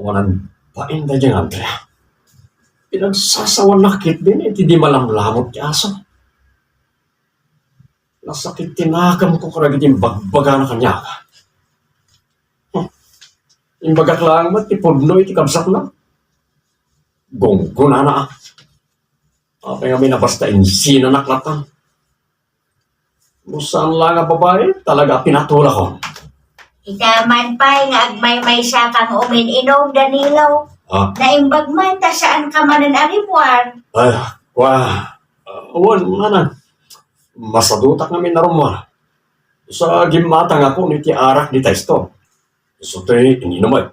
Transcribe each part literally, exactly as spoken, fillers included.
Awan bain daydiay nga Andrea. Pinagsasawannak ketdin iti di malamlamut ti aso. Nasakit ti nakemko kadagiti imbagbagana kaniak. Hmm. Imbagak laeng met ti pudno iti kabsatna. Gunggonana. Apay ngamin a basta insinanak latta? No saan la nga babai, talaga a pinatulakon. Ita man pay nga agmaymaysa kang umin-inum, Danilo. Ah. Naimbag man ta saan ka manen a rimmuar. Ay, kua, ah, wen, nanang. Masadutak ngamin a rummuar. Sa gimmatangakon iti arak dita isto. Isu ti ininumem.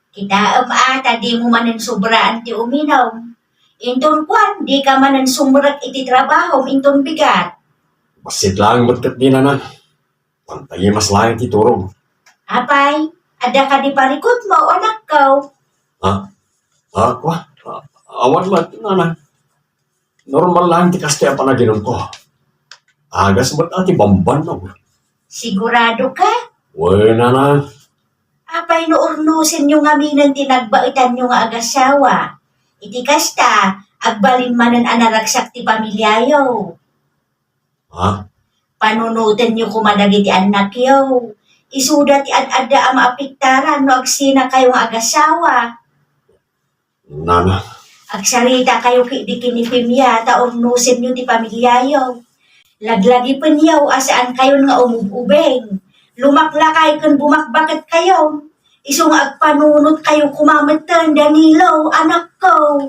Kitaem a ta dimo manen sobraan ti uminum. Inton kuan, dika manen sumrek iti trabahom inton bigat. Bassit laeng met ketdi, nanang. Pantayem a laeng ti turog. Apay, adda kadi parikutmo, anakko? Ha? Ha? Kua? Ah, awan met, nanang. Normal laeng ti kastoy a panaginumko. Agas met a ti bambannog. Sigurado ka? Wen, nanang. Apay no urnosenyo ngaminen ti nagbaetanyo nga agasawa? Iti kasta, agbalin manen a naragsak ti pamiliayo. Ha? Panunotenyo koma dagiti annakyo. Isuda ti ad-adda a maapektaran no agsinakayo nga agasawa. Nana. Agsaritakayo ketdi ken ni Femia ta urnosenyo ti pamiliayo. Laglagipenyo a saankayon nga umub-ubing. Lumaklakay ken bumakbaketkayo. Isu nga agpanunotkayo koma metten, Danilo, anakko.